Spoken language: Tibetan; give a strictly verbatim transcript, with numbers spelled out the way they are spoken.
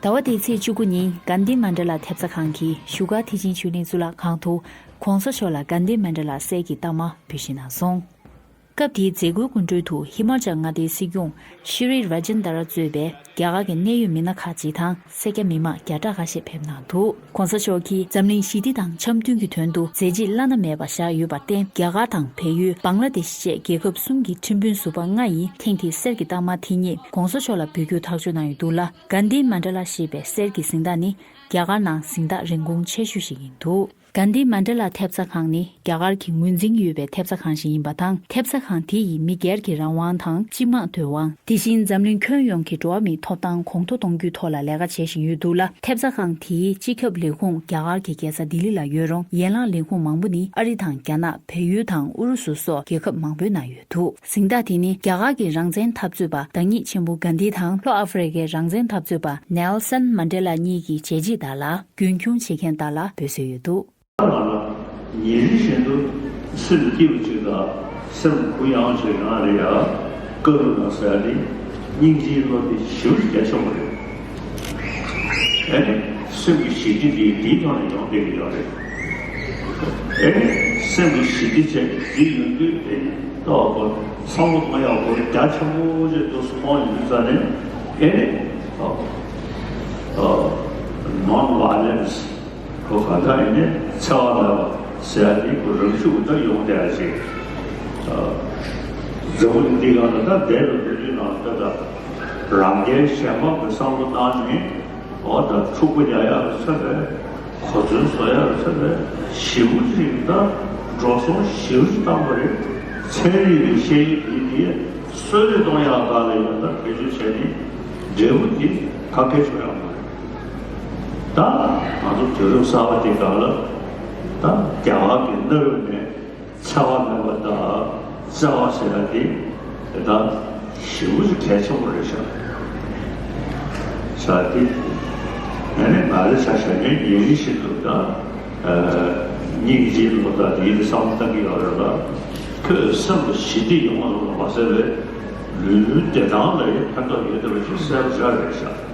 ཟླ་བ་འདིའི་ཚེས་བཅུ་དགུ་ཉིན་གྷན་དྷི་མན་ཌ་ལ་ཐེབས་རྩ་ཁང་གིས་བཞུགས་སྒར་ཐེག་ཆེན་ཆོས་གླིང་གཙུག་ལག་ཁང་དུ་༸གོང་ས་མཆོག་ལ་གྷན་དྷི་མན་ཌ་ལ་གསེར་གྱི་རྟགས་མ་འབུལ་བཞེས་གནང་སོང་། སྐབས་དེའི་མཛད་སྒོའི་སྐུ་མགྲོན་དུ་ཧི་མ་ཅལ་མངའ་སྡེའི་སྲིད་སྐྱོང་ཤི་རི་ར་ཇན་དར་གཙོས་པའི་རྒྱ་གར་གྱི་གནད་ཡོད་མི་སྣ་ཁག་ཅིག་དང་སེར་སྐྱ་མི་མང་བརྒྱ་ཕྲག་ཁ་ཤས་ཕེབས་གནང་འདུག ༸གོང་ས་མཆོག་གིས་འཛམ་གླིང་ཞི་བདེ་དང་འཆམ་མཐུན་གྱི་དོན་དུ་མཛད་རྗེས་བླ་ན་མེད་པ་བཞག་ཡོད་པར་བརྟེན། རྒྱ་གར་དང་བལ་ཡུལ། བང་ལ་དེ་ཤི་བཅས་རྒྱལ་ཁབ་གསུམ་གྱི་ཁྲིམས་དཔོན་ཟུར་པ་ལྔ་ཡིས་ཐེངས་འདིའི་གསེར་གྱི་རྟགས་མ་དེ་ཉིད་༸གོང་ས་མཆོག་ལ་འབུལ་རྒྱུ་ཐག་གཅོད་གནང་ཡོད་འདུག་ལ། གྷན་དྷི་མན་ཌ་ལ་ཞེས་པའི་གསེར་གྱི་གཟེངས་རྟགས་ནི་རྒྱ་གར་ནང་གཟེངས་རྟགས་རིན་གོང་ཆེ་ཤོས་ཤིག་ཡིན་འདུག་གྷན་དྷི་མན་ཌ་ལ་ཐེབས་རྩ་ཁང་ནི་རྒྱ་གར་གྱི་ངོས་འཛིན་ཡོད་པའི་ཐེབས་རྩ་ཁང་ཞིག་ཡིན་པ་དང་། ཐེབས་རྩ་ཁང་དེ་ཡིས་མི་སྒེར་གྱི་རང་དབང་དང་སྤྱི་དམངས་འདོད་དབང་། དེ་བཞིན་འཛམ་གླིང་ཁྱོན་ཡོངས་ཀྱི་འགྲོ་བ་མིའི་ཐོབ་ཐང་གོང་མཐོར་གཏོང་རྒྱུའི་ཐོག་ལ་ལས་ཀ་བྱེད་བཞིན་ཡོད་འདུག་ལ། ཐེབས་རྩ་ཁང་དེའི་སྤྱི་ཁྱབ་ལས་ཁུངས་རྒྱ་གར་གྱི་རྒྱལ་ས་ལྡི་ལི་ལ་ཡོད་རུང་། ཡན་ལག་ལས་ཁུངས་མང་པོ་ནི་ཨ་རི་དང་རྒྱ་ནག་བལ་ཡུལ་དང་ཨུ་རུ་སུ་སོགས་རྒྱལ་ཁབ་མང་པོའི་ནང་ཡོད་འདུག་གཟེངས་རྟགས་དེ་ནི་རྒྱ་གར་གྱི་རང་བཙན་འཐབ་རྩོད་པ་བདག་ཉིད་ཆེན་པོ་གྷན་དྷི་དང་ལྷོ་ཨ་ཧྥེ་རི་ཁའི་རང་བཙན་འཐབ་རྩོད་པ་ནེལ་སན་མན་ཌེ་ལ་གཉིས་ཀྱི་བྱས་རྗེས་དག་ལ་རྒྱུན་འཁྱོངས་བྱེད་མཁན་དག་ལ་འབོད་སྲོལ་ཡོད་འདུག་ལ་ཉིན་རེ་བཞིན་དུ་སེམས་སྐྱིད་པོ་ཅིག་དང་སེམས་གུ་ཡངས་ཅིག་ཡོང་རེད་ཡ། བཀའ་སློབ་དང་ཟེར་ཡ་དེ་སྙིང་རྗེའི་བློ་དེ་ཞེ་པོ་ཅིག་རྒྱ་ཆེན་པོ་རེད། ཨེ་ནི་སེམས་ཀྱི་ཞི་བདེ་དེ་འདིའི་ཐོག་ནས་ཡོང་བསྡད་ཀྱི་ཡོད་རེད། ཨེ་ནི་སེམས་ཀྱི་ཞི་བདེ་བྱས་འདི་ཡོང་དུས་ཨེ་ནི་ལྟོ་གོ་བསམ་བློ་གཏོང་ཡག་གོ་རྒྱ་ཆེན་པོ་ཅིག་ཏུ་མཐོང་ཡོང་དུས་ཙ་ནས་ཨེ་ནི་ཨོ་ཨོ་non violence ཁོ་ག་ད་ཡིན་ནའི་འཚེ་བ་མེད་པ་ཟེར་ཡ་དེ་ཁོ་རང་ཤུགས་ད་ཡོང་བསྡད་ཡ་ཅིག་མཛའ་བོ་འདི་ག་ལ་ད་བསྡད་པའི་བསྡད་དུས་ནང་ད་ད་རང་རྒྱལ་གཞན་ཕམ་གྱི་བསམ་བློ་བཏང་ནས་འོ་ད་འཁྲུག་པ་རྒྱག་ཡག་ལ་མཚོན་པའི་གོ་མཚོན་བཟོ་ཡག་ལ་མཚོན་པའི་ཞེ་པོ་ཅིག་ད་འགྲོ་སོང་ཞེ་པོ་ཅིག་བཏང་བ་རེད། ཚན་རིག་གི་ཤེས་ཡོན་དེ་དེ་གསོ་རིག་གཏོང་ཡག་སྒང་ལ་ཡང་ད་བེད་སྤྱོད་བྱས་ནས་འབྲས་བུ་དེ་ག་གེ་བྱུང་ཡག་མ་རེད། ད་ང་ཚོ་དུས་རབས་གསར་པ་དེ་སྒང་ལ་ད་རྒྱ་གར་གྱི་གནའ་བོའི་ནས་འཚེ་བ་མེད་པ་དང་བརྩེ་བ་ཟེར་ཡ་དེ་དེ་དག་ཞེ་པོ་ཅིག་གལ་ཆེན་པོ་རེད་ཤག་ས་དེ་ཡང་ནས་ང་རེ་ཆ་བཞག་ནས་ཉིན་རེ་བཞིན་དུ་ད་སྙིང་རྗེའི་བློ་དང་དེའི་བསམ་བློ་བཏང་གི་ཡོད་རེད་ལ། ཁོས་སེམས་ལ་ཞི་བདེ་ཡོང་བ་ལ་མ་ཟད་པའི་ལུས་ལུས་བདེ་ཐང་ལ་ཡང་ཕན་ཐོགས་ཡོད་བསྡད་པ་ཞིག་གསལ་པོ་ཆགས་རེད་ཤག